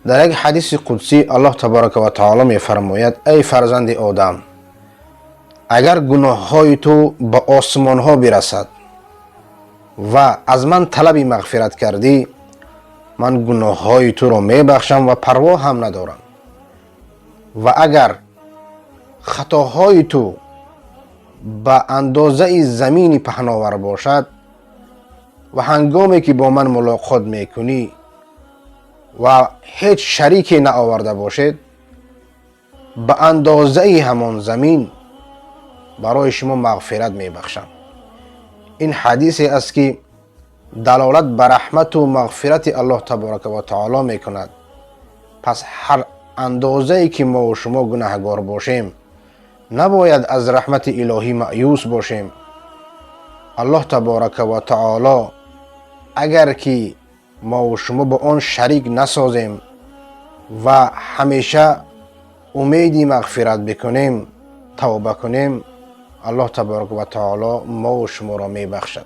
Дар як ҳадиси қудсӣ Аллоҳ табарака ва таоло мефармояд: «Эй фарзанди Одам, агар гуноҳҳои ту ба осмонҳо бирасад ва аз ман талаби мағфират кардӣ, ман гуноҳҳои туро мебахшам ва парво ҳам надорам. Ва агар хатоҳои ту ба андозаи замини паҳновар бошад ва ҳангоме ки бо ман мулоқот мекунӣ ва ҳеҷ шарике наоварда бошед, ба андозаи ҳамон замин барои шумо мағфират мебахшам». Ин ҳадисе аст, ки далолат ба раҳмату мағфирати Аллоҳ таборака ва таоло мекунад. Пас ҳар андозае ки мову шумо гунаҳгор бошем, набояд аз раҳмати илоҳӣ маъюс бошем. Аллоҳ таборака ва таоло, агар ки мову шумо ба он шарик насозем ва ҳамеша умеди мағфират бикунем, тавба кунем, Аллоҳ таборака ва таоло мову шуморо мебахшад.